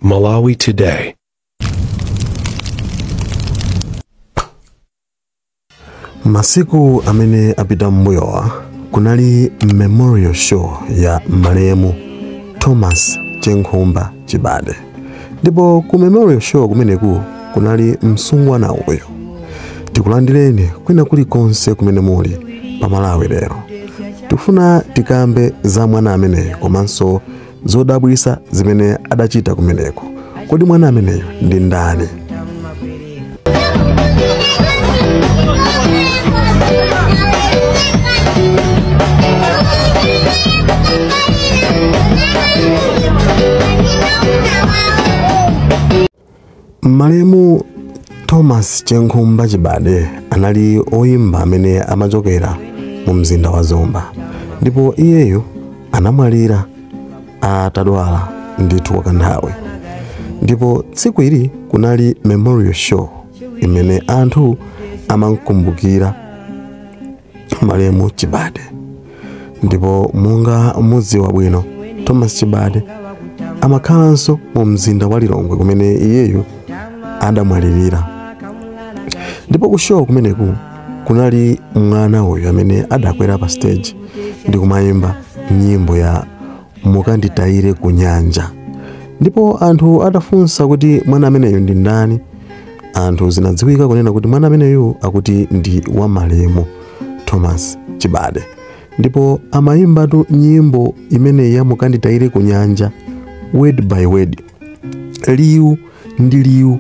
Malawi Today. Masiku amene apita m'mbuyowa kunali memorial show ya malemu Thomas Chenkhumba Chibade, ndipo ku memorial show kumeneku kunali msungwana uyu. Tikulandireni kwina kulikonse kumene muli pa Malawi lero. Tikufuna tikambe za mwana ameneyo komanso zodabwisa zimene adachita kumeneko. Kodi mwana ameneyo ndi ndani? Malemu Thomas Chenkhumba Chibade anali oyimba amene amachokera mu mzinda wa Zomba, ndipo iyeyo anamwalira atadwala ndithu kwa kanthawi. Ndipo tsiku ili kunali memorial show imene anthu amankumbukira malemu Chibade. Ndipo monga mudziwa bwino, Thomas Chibade amakhalanso mu mzinda wa Lilongwe kumene iyeyo adamwalirira. Ndipo ku show kumeneku kunali mwana uyu amene adakwera pa stage ndi kumayimba nyimbo ya Mukanditayire ku Nyanja. Ndipo anthu adafunsa kuti mwana ameneyu ndi ndani, anthu zinadziwika kunena kuti mwana ameneyu akuti ndi wa malemu Thomas Chibade. Ndipo amayimbatu nyimbo imene ya Mukanditayire ku Nyanja word by word, liwu ndi liwu.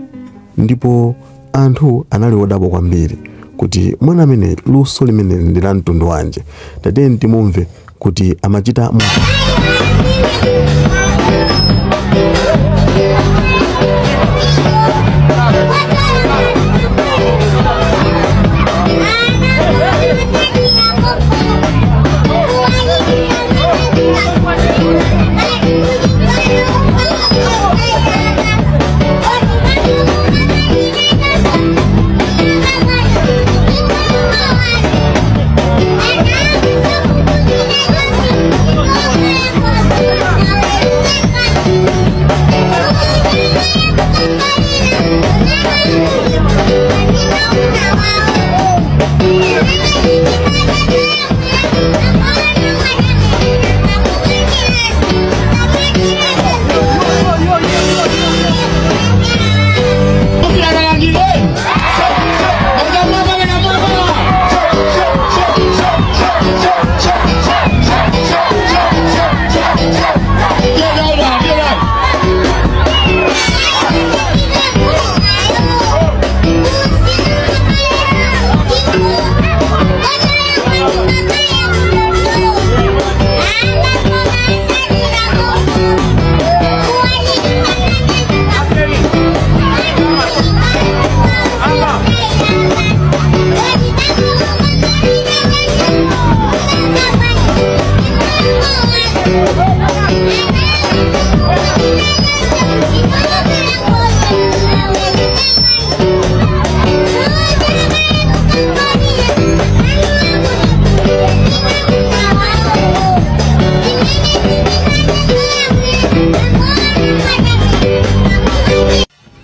Ndipo anthu anali odabwa kwambiri kuti mwana amene luso limene ndi la mtundu wanje. Tatiyeni timumve kuti amachita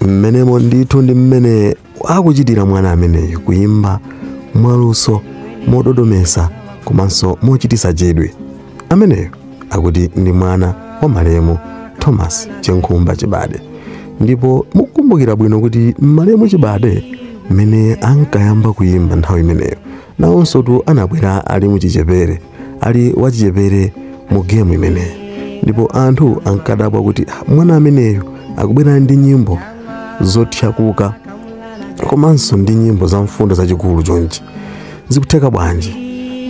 mmenemo ndithu ndi mmene akuchitira mwana ameneyo kuyimba mwaluso, mododomesa komanso mochitisa chidwi. Ameneyo akuti ndi mwana wa malemu Thomas Chenkhumba Chibade. Ndipo mukumbukira bwino kuti malemu Chibade mmene ankayamba kuyimba nthawi imeneyo, nawonso tu anabwera ali muchichepere, ali wachichepere mu gemu imeneyo. Ndipo anthu ankadabwa kuti mwana ameneyo akubwera ndi nyimbo zothyakuka komanso ndi nyimbo za mfundo zachikulu chonchi, zikutheka bwanji?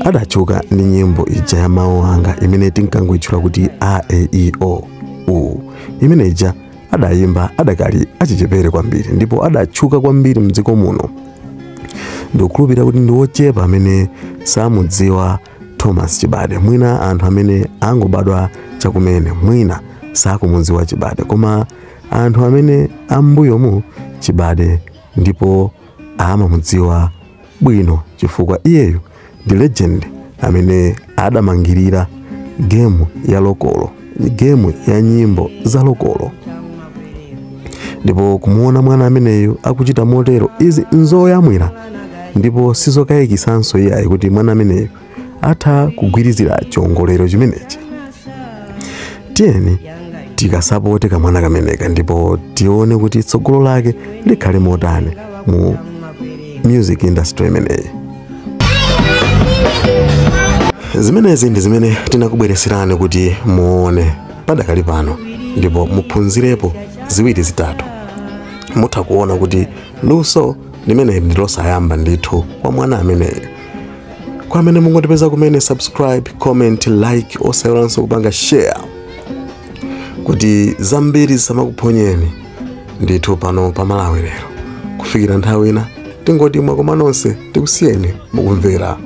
Adatchuka ndi nyimbo ija ya mawu anga imene tinkangoyitchula kuti A E I O U. Imene ija adayimba adakali achichepere kwambiri ndipo adatchuka kwambiri mdziko muno. Ndikukhulupirira kuti ndi wochepa amene samudziwa Thomas Chibade. Mwina anthu amene angobadwa chakumene mwina sakumudziwa Chibade, koma anthu amene ambuyomu Chibade ndipo amamudziwa bwino chifukwa iyeyo ndi legend amene adamangirira gemu ya lokolo, gemu ya nyimbo za lokolo. Ndipo kumuona mwana ameneyu akuchita motero, izi nzoyamwira ndipo sizokayikisanso iyayi kuti mwana ameneyu atha kugwirizira chiongolero chimenechi. Tiyeni tikasapote kamwana kameneka ndipo tione kuti tsogolo lake likhale motani mu music industry imeneyi. Zimenezi ndi zimene tinakubwereserani kuti muone padakali pano ndipo muphunzirepo ziwiri zitatu. Mutha kuona kuti luso limeneli ndi losayamba ndithu kwa mwana ameneyo. Kwa amene mungotipeza kumene, subscribe, comment, like, osayiwalanso kupanga share kuti zambiri zisamakuphonyeni ndithu pano pa Malawi Lero. Kufikira nthawi ina, tingoti mwakoma nonse, tikusiyeni mukumvera.